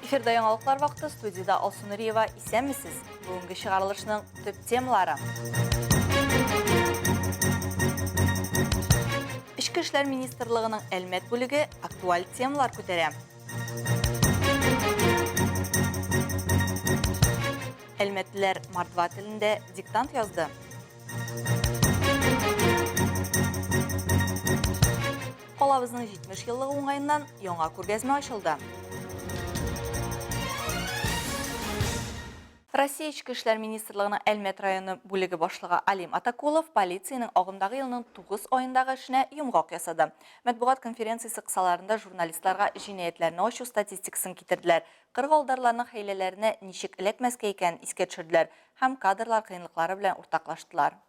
Эфирда яңалыклар вакыты, студиядә Алсу Нуриева. Исәнмесез! Бүгенге чыгарылышның төп темалары. Эчке эшләр министрлыгының Әлмәт бүлеге актуаль темалар күтәрә. Әлмәтлеләр мордва телендә диктант язды. Калабызның 70 еллыгы уңаеннан яңа күргәзмә ачылды. Россия Эчке эшләр министрлыгының Әлмәт районы бүлеге башлыгы Алим Атакулов полициянең агымдагы елның 9 аендагы эшенә йомгак ясады. Матбугат конференциясе кысаларында журналистларга җинаятьләрне ачу статистикасын китерделәр, кырыгалдарларның хәйләләренә ничек эләкмәскә икәнен искә төшерделәр һәм кадрлар кыенлыклары белән уртаклаштылар.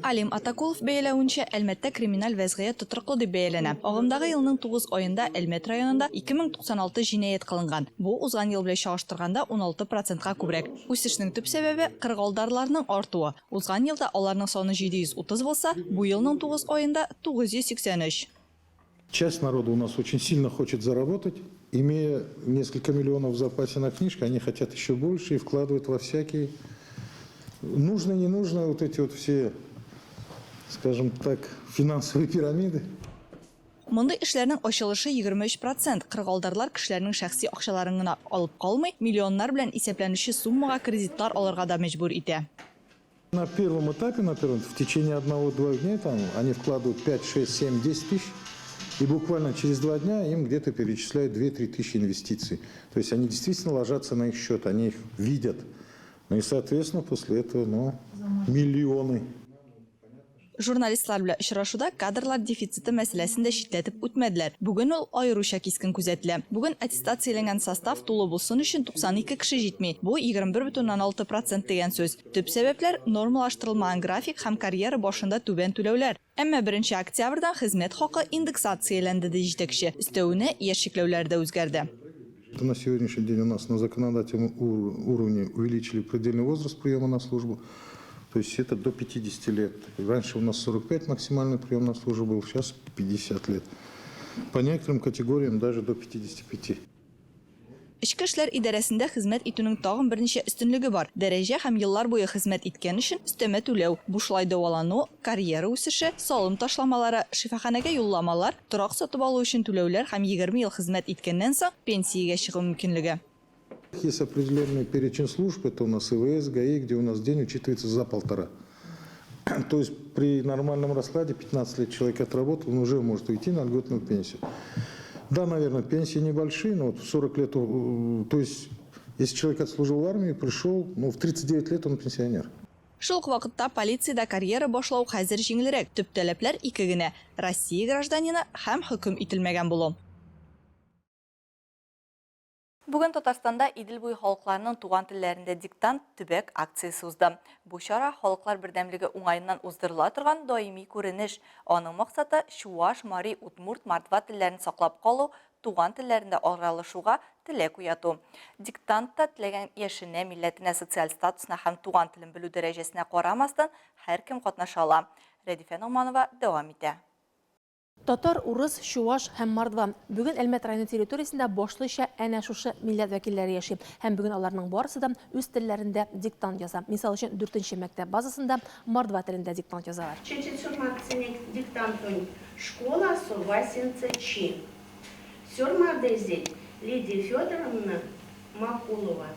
Алим Атакулов бәяләвенчә, Әлмәттә криминаль вәзгыять тотрыклы дип бәяләнә. Агымдагы елның тугыз аенда Әлмәт районында 2096 җинаять кылынган. Бу, узган ел белән чагыштырганда, 16 процентка күбрәк. Үсешнең төп сәбәбе, кырыгалдарларның артуы. Узган елда аларның саны 730 булса, бу елның тугыз аенда, 983. Часть народа у нас очень сильно хочет заработать, имея несколько миллионов в запасе на книжке, они хотят еще больше и вкладывают во всякие нужные, ненужные вот эти вот все, скажем так, финансовые пирамиды. Мондый эшләрнең ачылышы 23 процент. Кырыгалдарлар кешеләрнең шәхси акчаларын гына алып калмый, миллионнар белән исәпләнүче суммага кредитлар алырга да мәҗбүр итә. На первом этапе, на первом, в течение одного-двух дней там они вкладывают 5, 6, 7, 10 тысяч, и буквально через два дня им где-то перечисляют 2-3 тысячи инвестиций. То есть они действительно ложатся на их счет, они их видят. Ну и, соответственно, после этого, ну, миллионы. Журналистлар белән очрашуда кадрлар дефициты мәсьәләсен дә читләтеп үтмәделәр. Бүген ул аеруча кискен күзәтелә. Бүген аттестацияләнгән состав тулы булсын өчен 92 кеше җитми, бу 21,6 процент дигән сүз. Төп сәбәпләр, нормалаштырылмаган график һәм карьера башында түбән түләүләр. Әмма беренче октябрьдән хезмәт хакы индексацияләнде, ди җитәкче. Өстәвенә, яшь чикләүләре дә үзгәрде. На сегодняшний день у нас на законодательном уровне увеличили предельный возраст приема на службу. То есть это до 50 лет. Раньше у нас 45 максимальный прием на службу был, сейчас 50 лет. По некоторым категориям даже до 55. Эчке эшләр идарәсендә хезмәт итүнең тагын берничә өстенлеге бар, дәрәҗә һәм еллар буе хезмәт иткән өчен өстәмә түләү, бушлай дәвалану, карьера үсеше, салым ташламалары, шифаханәгә юлламалар, торак сатып алу өчен түләүләр һәм 20 ел хезмәт иткәннән соң пенсиягә чыгу мөмкинлеге. Есть определенный перечень служб, это у нас ИВС, ГАИ, где у нас день учитывается за полтора. То есть при нормальном раскладе 15 лет человек отработал, он уже может уйти на льготную пенсию. Да, наверное, пенсии небольшие, но вот в 40 лет, то есть если человек отслужил в армии, пришел, ну, в 39 лет он пенсионер. Шул ук вакытта полициядә карьера башлау хәзер җиңелрәк, төп таләпләр ике генә, Россия гражданины һәм хөкем ителмәгән булу. Бүген Татарстанда Идел буе халыкларының туган телләрендә диктант төбәк акциясе узды. Бу чара халыклар бердәмлеге уңаеннан уздырыла торган даими күренеш. Аның максаты, чуаш, мари, удмурт, мордва телләрен саклап калу, туган телләрендә аралашуга теләк уяту. Диктантта теләгән яшенә, милләтенә, социаль статусына һәм туган телен белү дәрәҗәсенә карамастан, һәркем катнаша ала. Рәдифә Ногманова дәвам итә. Татар, урыс, чуаш һәм мордва. Бүген Әлмәт районы территориясендә башлыча әнә шушы милләт вәкилләре яши. Һәм бүген аларның барысы да үз телләрендә диктант яза. Мисал өчен, дүртенче мәктәп базасында мордва телендә диктант язалар. Чачи сёрмадсынек диктантонть школасо васенце чи. Сёрмадызеть Лидия Фёдоровна Макулова.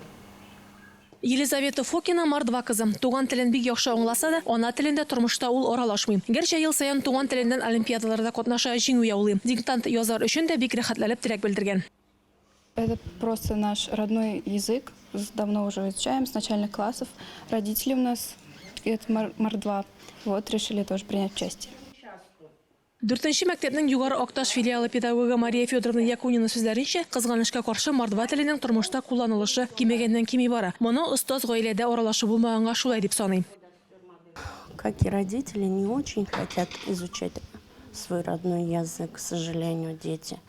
Елизавета Фокина, мордва кызы. Туган телен бик яхшы аңласа да, ана телендә тормышта ул аралашмый. Гәрчә ел саен туган теленнән олимпиадаларда катнаша, җиңү яулый. Диктант язар өчен дә бик рәхәтләнеп теләк белдергән. Это просто наш родной язык, давно уже изучаем, с начальных классов. Родители у нас это мордва, вот решили тоже принять участие. Дүртенче мәктәпнең Югары Акташ филиалы педагогы Мария Федоровна Якунина сүзләренчә, кызганычка каршы, мордва теленең тормышта кулланылышы кимегәннән-кими бара. Моны остаз гаиләдә аралашу булмаганга шулай дип саный. Как и родители, не очень хотят изучать свой родной язык, к сожалению, дети.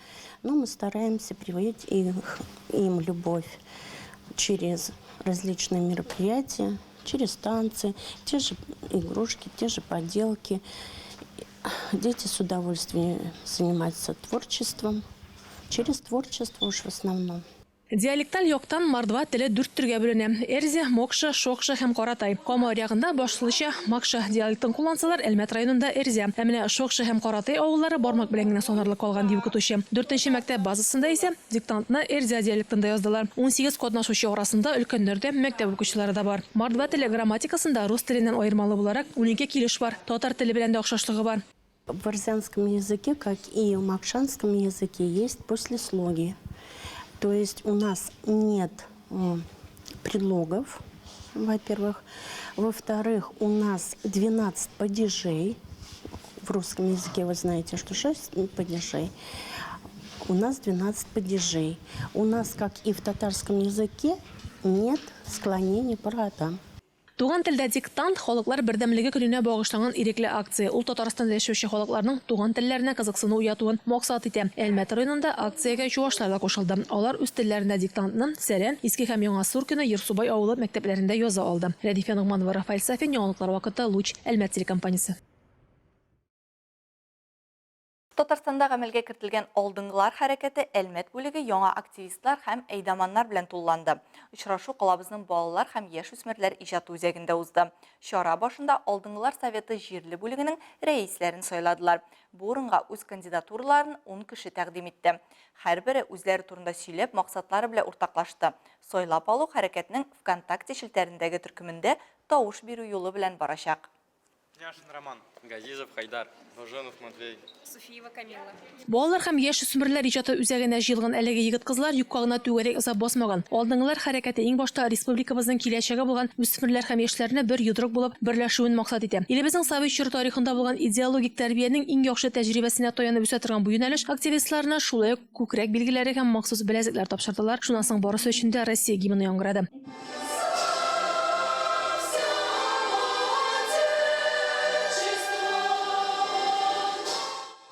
Но мы стараемся привить их, им любовь через различные мероприятия, через танцы, те же игрушки, те же поделки. Дети с удовольствием занимаются творчеством. Через творчество уж в основном. Диалекталь яктан мордва теле дүрт төргә бүленә: эрзя, мокша, шокша һәм каратай. Кама аръягында башлыча мокша диалектын куллансалар, Әлмәт районында эрзя. Ә менә Шокша һәм Каратай авыллары бармак белән генә санарлык калган, ди укытучы. Дүртенче мәктәп базасында исә диктантны эрзя диалектында яздылар. 18 катнашучы арасында өлкәннәр дә, мәктәп укучылары да бар. Мордва теле грамматикасында рус теленнән аермалы буларак 12 килеш бар. Татар теле белән дә охшашлыгы бар. В эрзянском языке, как и в мокшанском языке, есть послеслоги. То есть у нас нет предлогов, во-первых. Во-вторых, у нас 12 падежей. В русском языке вы знаете, что 6 падежей. У нас 12 падежей. У нас, как и в татарском языке, нет склонения по родам. Туган телдә диктант халыклар бердәмлеге көненә багышланган ирекле акция. Ул Татарстанда яшәүче халыкларның туган телләренә кызыксыну уятуын максат итә. Әлмәт районында акциягә чуашлар да кушылды. Алар үз телләрендә диктантны Сәрән, Иске һәм Яңа Суркино, Ерсубай авылы мәктәпләрендә яза алды. Рәдифә Ногманова, Рафаэль Сафин, Яңалыклар вакыты, Луч, Әлмәт телекомпаниясе. Татарстанда гамәлгә кертелгән Алдынгылар хәрәкәте Әлмәт бүлеге яңа активистлар һәм әйдаманнар белән тулыланды. Очрашу калабызның балалар һәм яшүсмерләр иҗаты үзәгендә узды. Чара башында Алдынгылар советы җирле бүлегенең рәисләрен сайладылар. Бу урынга үз кандидатураларын ун кеше тәкъдим итте. Һәрбере үзләре турында сөйләп, максатлары белән уртаклашты. Сайлап алу хәрәкәтнең ВКонтакте челтәрендәге төркемендә тавыш бирү юлы белән барачак. Няшин Роман. Газизов Хайдар. Баженов Матвей. Суфиева Камилла. Балалар һәм яшүсмерләр иҗаты үзәгенә җыелган әлеге егет-кызлар юкка гына түгәрәк ясап басмаган. Алдынгылар хәрәкәте иң башта республикабызның киләчәге булган үсмерләр һәм яшьләрне бер йодрык булып берләшүен максат итә. Илебезнең совет чоры тарихында булган идеологик тәрбиянең иң яхшы тәҗрибәсенә таянып үсә торган бу юнәлеш активистларына шулай ук күкрәк билгеләре һәм махсус беләзекләр тапшырдылар. Шуннан соң барысы өчен дә Россия гимны яңгырады.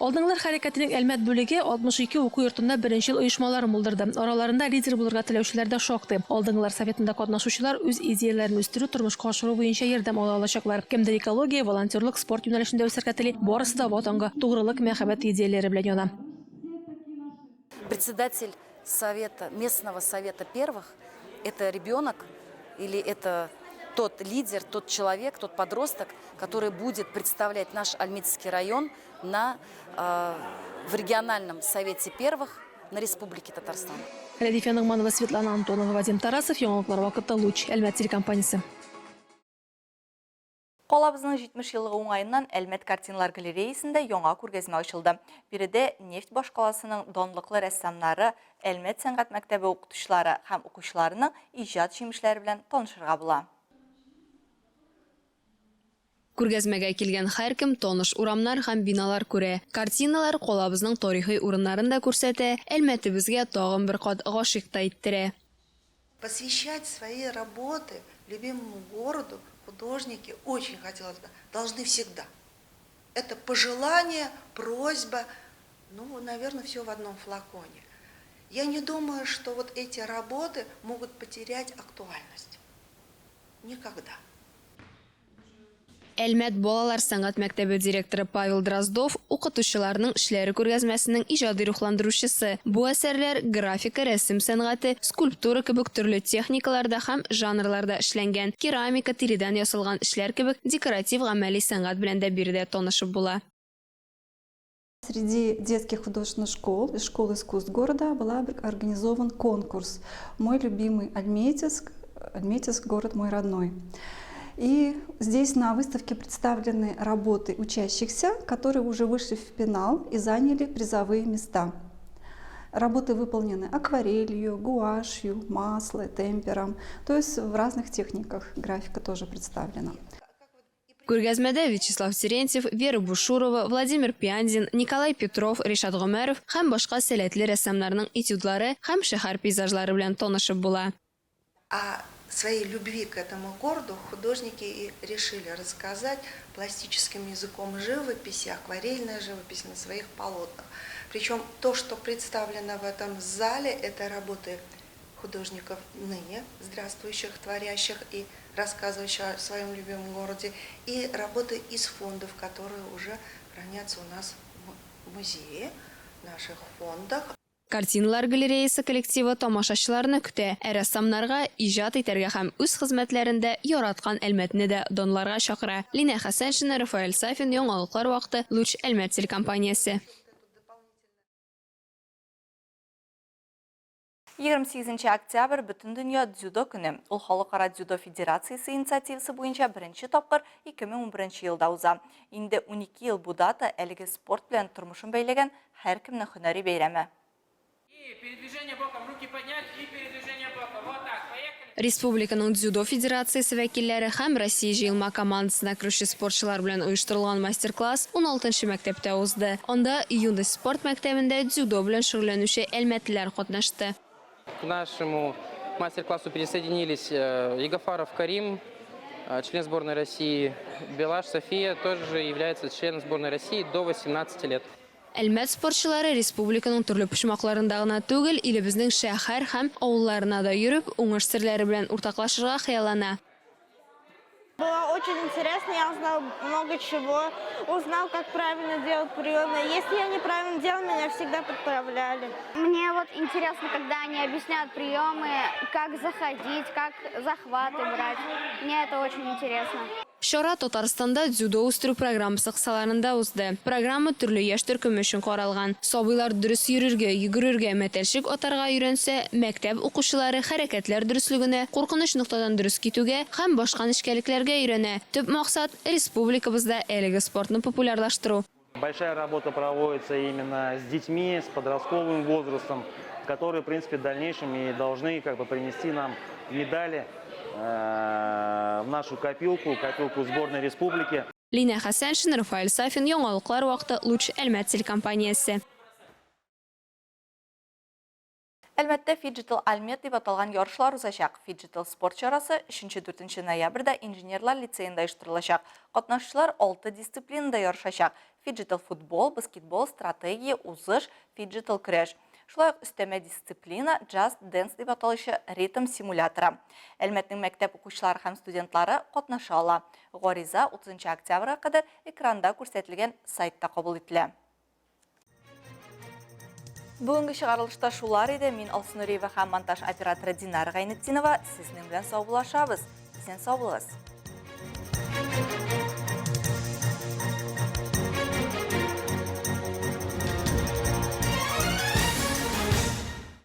Алдынгылар хәрәкәтенең Әлмәт бүлеге 62 уку йортында беренчел оешмаларын булдырды. Араларында лидер булырга теләүчеләр дә шактый. Алдынгылар советында катнашучылар үз идеяләрен үстерү, тормышка ашыру буенча ярдәм ала алачаклар. Кемдер экология, волонтерлык, спорт юнәлешендә үсәргә тели, барысы да Ватанга тугрылык, мәхәббәт идеяләре белән яна. Председатель совета, местного совета первых – это ребенок или это тот лидер, тот человек, тот подросток, который будет представлять наш Альметьевский район в региональном совете первых на Республике Татарстан. Рәдифә Ногманова, Светлана Антонова, Вадим Тарасов, Яңалыклар вакыты, Луч, Әлмәт телекомпаниясе. Калабызның 70 еллыгы уңаеннан Әлмәт картиналар галереясендә яңа күргәзмә ачылды. Биредә нефть башкаласының данлыклы рәссамнары, Әлмәт сәнгать мәктәбе укытучылары һәм укучыларының иҗат җимешләре белән танышырга була. Күргәзмәгә килгән һәркем таныш урамнар һәм биналар күрә. Картиналар калабызның тарихи урыннарын да күрсәтә, Әлмәтебезгә тагын бер кат гашыйк та иттерә. Посвящать свои работы любимому городу художники очень хотелось бы, должны всегда. Это пожелание, просьба, ну, наверное, все в одном флаконе. Я не думаю, что вот эти работы могут потерять актуальность. Никогда. Әлмәт балалар сәнгать мәктәбе директоры Павел Дроздов укытучыларның эшләре күргәзмәсенең иҗади рухландыручысы. Бу әсәрләр графика, рәсем сәнгате, скульптура кебек төрле техникаларда һәм жанрларда эшләнгән. Керамика, тиредән ясалган эшләр кебек декоратив гамәли сәнгать белән дә биредә танышып була. Среди детских художественных школ и школ искусств города был организован конкурс «Мой любимый Альметьевск, Альметьевск – город мой родной». И здесь на выставке представлены работы учащихся, которые уже вышли в финал и заняли призовые места. Работы выполнены акварелью, гуашью, маслом, темпером, то есть в разных техниках графика тоже представлена. Күргәзмәдә Вячеслав Терентьев, Вера Бушурова, Владимир Пьянзин, Николай Петров, Ришат Гомәров һәм башка сәләтле рәссамнарның этюдлары һәм шәһәр пейзажлары белән танышып була. О своей любви к этому городу художники и решили рассказать пластическим языком живописи, акварельная живопись на своих полотнах. Причем то, что представлено в этом зале, это работы художников ныне здравствующих, творящих и рассказывающих о своем любимом городе, и работы из фондов, которые уже хранятся у нас в музее, в наших фондах. Картиналар галереясы коллективы тамашачыларны көтә, ә рәссамнарга иҗат итәргә һәм үз хезмәтләрендә яраткан Әлмәтне дә данларга чакыра. Линә Хәсәншина, Рафаэль Сафин, Яңалыклар вакыты, Луч Әлмәт телекомпаниясе. 28 октябрь Бөтендөнья дзюдо көне. Ул Халыкара дзюдо федерациясе инициативасы буенча беренче тапкыр 2011 елда уза. Инде 12 ел бу дата әлеге спорт белән тормышын бәйләгән һәркемнең һөнәри бәйрәме. Республиканың дзюдо федерациясе вәкилләре һәм Россия җыелма командасына керүче спортчылар белән оештырылган мастер-класс уналтынчы мәктәптә узды. Анда Юность спорт мәктәбендә дзюдо белән шөгыльләнүче әлмәтлеләр катнашты. К нашему мастер-классу присоединились Ягафаров Карим, член сборной России, Белаш София тоже является членом сборной России до 18 лет. Әлмәт спортчылары республиканың төрле почмакларында гына түгел, илебезнең шәһәр һәм авылларына да йөреп, уңыш серләре белән уртаклашырга хыяллана. Было очень интересно, я узнал много чего, узнал, как правильно делать приемы. Если я неправильно делал, меня всегда подправляли. Мне вот интересно, когда они объясняют приемы, как заходить, как захваты брать. Мне это очень интересно. Чара Татарстанда дзюдо үстерү программасы кысаларында узды. Программа төрле яшь төркеме өчен каралган. Сабыйлар дөрес йөрергә, йөгерергә, мәтәлчек атарга өйрәнсә, мәктәп укучылары хәрәкәтләр дөреслегенә, куркыныч ноктадан дөрес китүгә һәм башка нечкәлекләргә өйрәнә. Төп максат, республикабызда әлеге спортны популярлаштыру. Большая работа проводится именно с детьми, с подростковым возрастом, которые, в принципе, в дальнейшем и должны как бы принести нам медали э, в нашу копилку, копилку сборной республики. Линә Хәсәншина, Рафаэль Сафин, Яңалыклар вакыты, Луч Әлмәт телекомпаниясе. Әлмәттә Фиджитал Альмет дип аталган ярышлар узачак. Фиджитал спорт чарасы 3-4 ноябрьдә Инженерлар лицеенда оештырылачак. Катнашучылар алты дисциплинада ярышачак, фиджитал футбол, баскетбол, стратегия, узыш, фиджитал көрәш. Шулай ук өстәмә дисциплина Just Dance дип аталучы ритм симуляторы. Әлмәтнең мәктәп укучылары һәм студентлары катнаша ала. Гариза 30 октябрьгә кадәр экранда күрсәтелгән сайтта кабул ителә. Бүгенге чыгарылышта шулар иде. Мин Алсу Нуриева һәм монтаж операторы Динара Гайнетдинова сезнең белән саубуллашабыз. Исән сау булыгыз.